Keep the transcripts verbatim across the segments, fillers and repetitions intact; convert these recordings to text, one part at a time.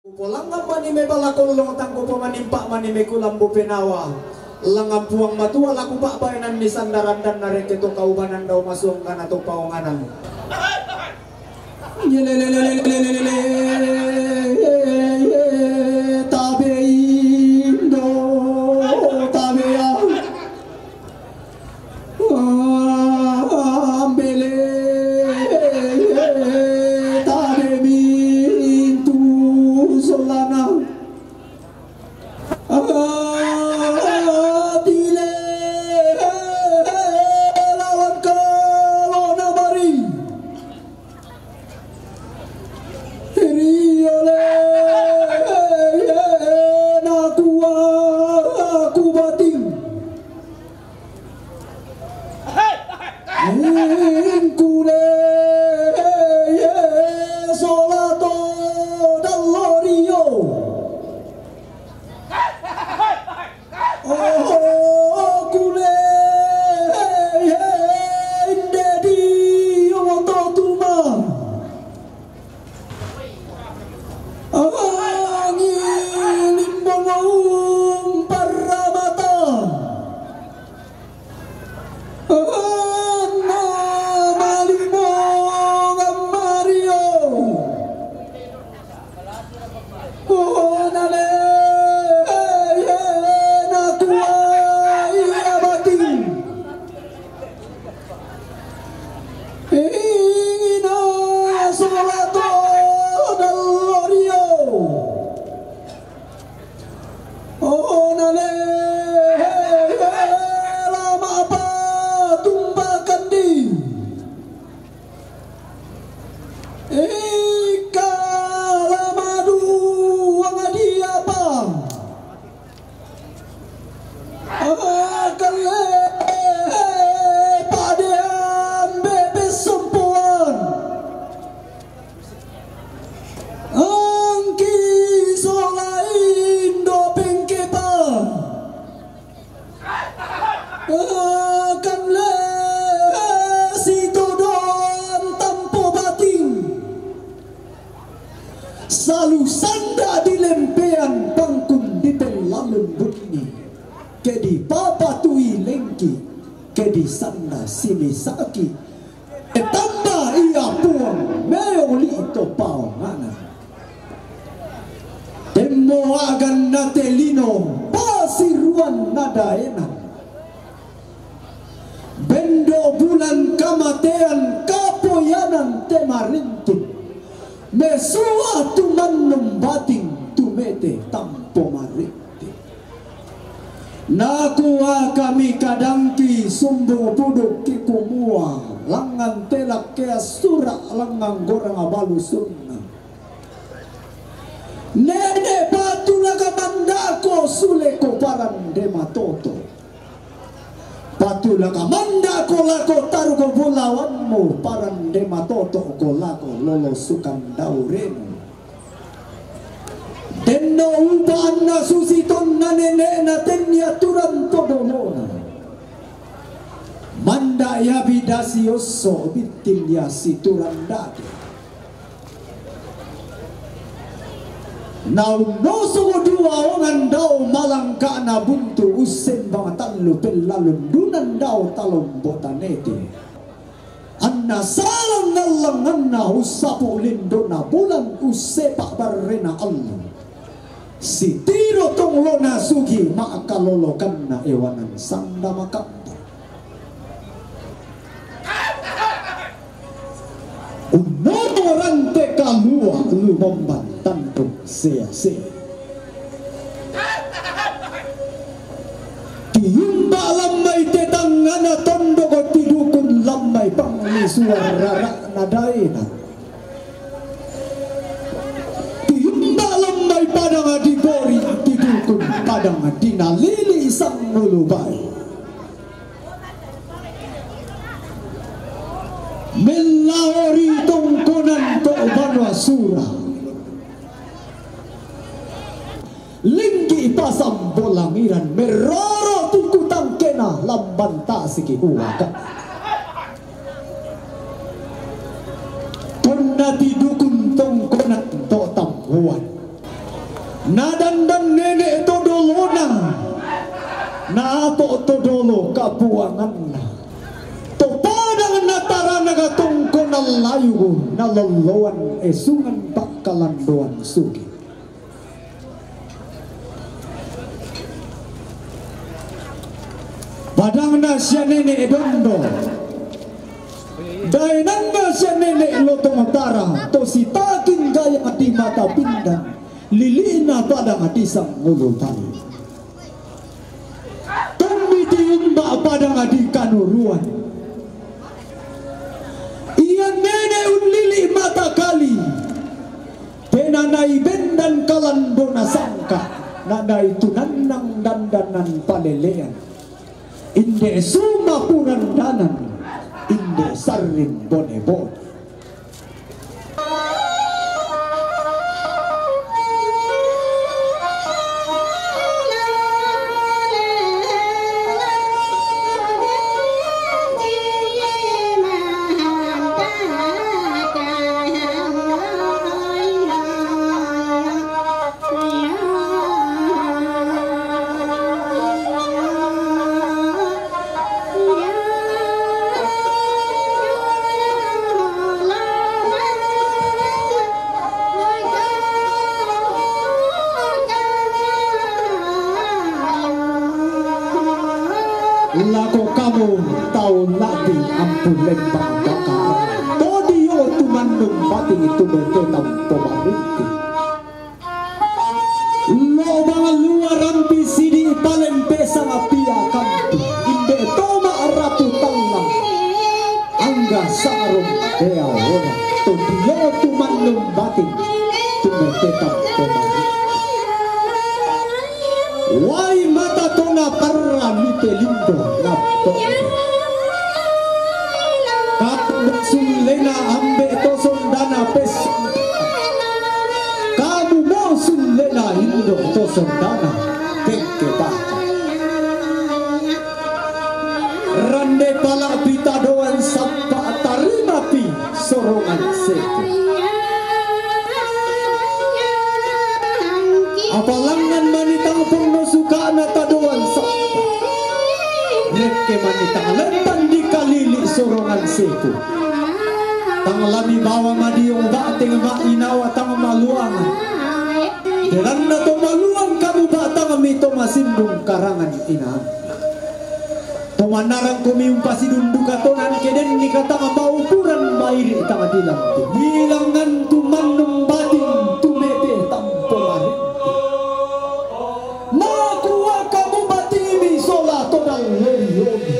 Kupolangan mani me balakollong tangkupo manimpa mani me kulambu penawa. Langan Puang Matua laku pa'baenan ni sandaran dan nareke to kaubanan dao masuang kana to paonganan. Tabe indo, tabe ya. Ambele, tabe mintu solana. Atile lawan kalo namari. Riole nakua aku bating. Ingkule solato dallorio. Oh, kule inde dio totuma. Angin imbongoum paramata. Anna malimo ngamario. Oh, nale, eh, eh, nakuai abating. Ingina solato dallorio. Oh, nale, eh, eh, lama apa tumbakan di. Ika lama duang di apa? Akalle pade ambe pesompoan. Angki sola indo pengkepa. Akalle sitodoan tampo bating. Salu sanda di lempean pangkun di pellalun bunyi. Ke di papatui lengki, ke di sanda simisaki. E tamba ia Puang meoli to paonganan. Temmo agan nate lino pasiruan nadaenan. Bendo bulan kamatean kapoyanan te marintin. Mesua tumannum bating tumete tampo marintin. Nakua kami kadangki sumbung puduk ki kumua, langan telak kea sura langan gorang abalu sunna. Nene patulaka mandako suleko paran de matoto. Patulaka mandako lako taruko bulawanmu paran de matoto ko lako lolosukan dauremu. Tenno upa anna susi tonna nene'na tennia turang to dolona. Manda ia bidasi osso bittin ia siturang dake. Naunnosoko dua ongan dao malangka'na buntu ussembang tallu pellalun dunan dao talombo tanete. Anna salang ngallanganna ussapu lindona bulan ussepa barrena allu. Sitiro tonglona sugi ma'kalolokanna ewanan sanda makabba. Unnono rante kalua lumamban tantu sea-sea. Tiumba lammai te tangngana tondoko tidukun lammai pangli suara ra'na daena. Tiumba lammai padang di bori tidukun padang dinalili sangulu bai. Mellao ri tongkonan to banua sura. Linggi pasang bolangiran meroro tiku tangkena lamban tasiki uaka. Tonna tidukun tongkonan to tambuan. Nadandan nene' to dolona, naapo' to dolo kapuanganna. To padang natarana gatongkona layugu, nalolloan esungan pa'kalandoan sugi. Padangna sia nene' dondo, daenanna sia nene' lotong tara, to sitaking gayang di mata pindan, lili'na padang di sangulu tali. Tommi tiumba padang di kanuruan. Ia nene' ullili' mata kali, tena naibendan kalandona sangka, na naitunannang dandanan palelean. Inde suma purandanan, inde sarring bone-bone. Lako kamu tau la'bi ampu lembang bakara, to dio tumannung bating itu bete tampo maritti. Lobang lua rampi sidi palempe sanga pia kampi, inde toma rapu tallang, angga sarung dea ora, to dio tumannung bating, tumetetang tomari. Wai mata tona parra mite lindo lapto. Kamu sullena ambe to sondana pes. Kamu mo sullena indo to sondana pengke baka. Rande pala pita doan sappa tarima pi sorongan seku. Apalangan mani tang porno sukana tadoan sappa. Rekke mani tang lettang dikalili sorongan seku. Tang lami bawa madiong bateng ma inawa tang maluangan. Delanna to maluang kamu batang mi to masindung karangan inang. Tomanarang kumi umpasidunduka tonan kedenni katama paupuran mairi tama dilang. Bilangan tumannung bating tumete tampo marinti. Makua kamu batimi sola todang lori-lori.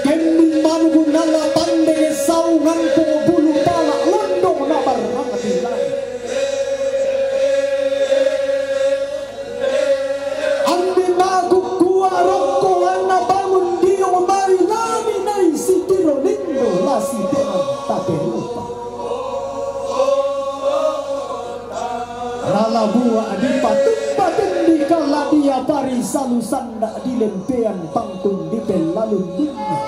Kemmi manuku nala pandege saungan po bulu pala londong na barang dilang. Ambi makukkua rokko anna bangun dio mai lami nai sitiro lindo lasi teman taperupa. Rala bua dipatuppa tendi kaladia pari salu sanda dilempean pangkung dipellalun dinna.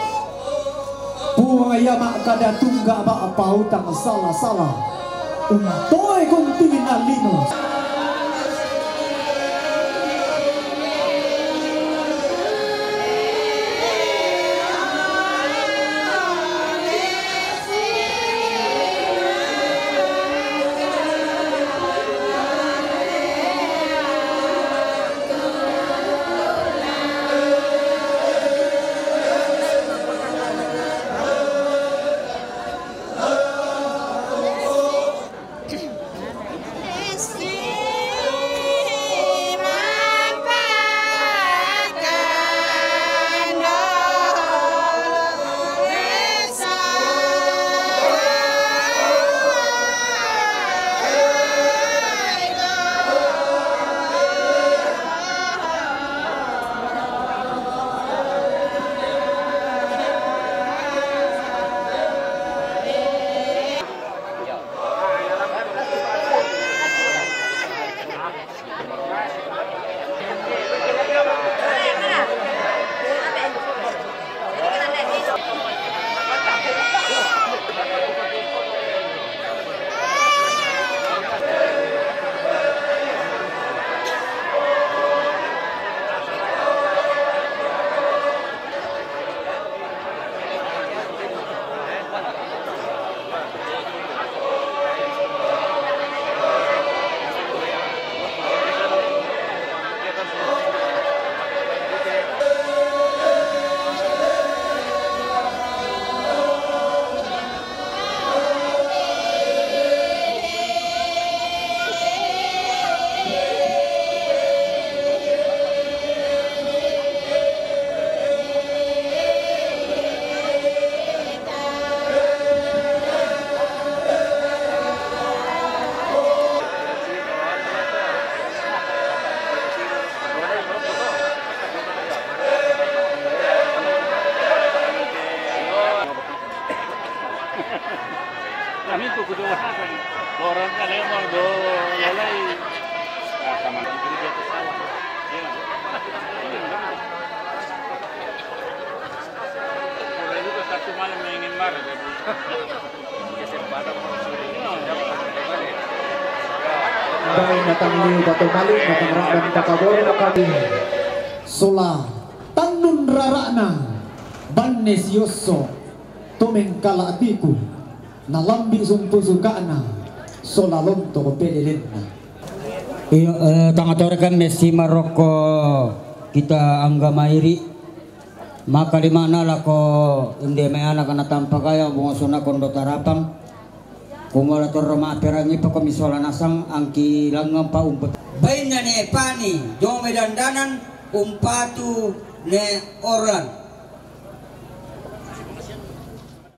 Puang ia makkada tungga ba'pautang sala-sala. Untoe kuntina lino. Satu malam yang ingin marah, jadi kesempatan. Dai natang liu bato malik natang radan pakaboro kami. Sola tannun rara'na banne siosso to mengkala atiku, nalambi sumpu suka'na sola lonto pelelenna. Iyo, eh, tangatore kan messi marokko kita angga mairi. Maka limana lako inde mai anak na tampakaya bongo sona kondo tarapang. Kumala torro ma'perangi pako misola nasang angki langngang pa umpet. Bainna ne pani jome dandanan umpatu ne orang.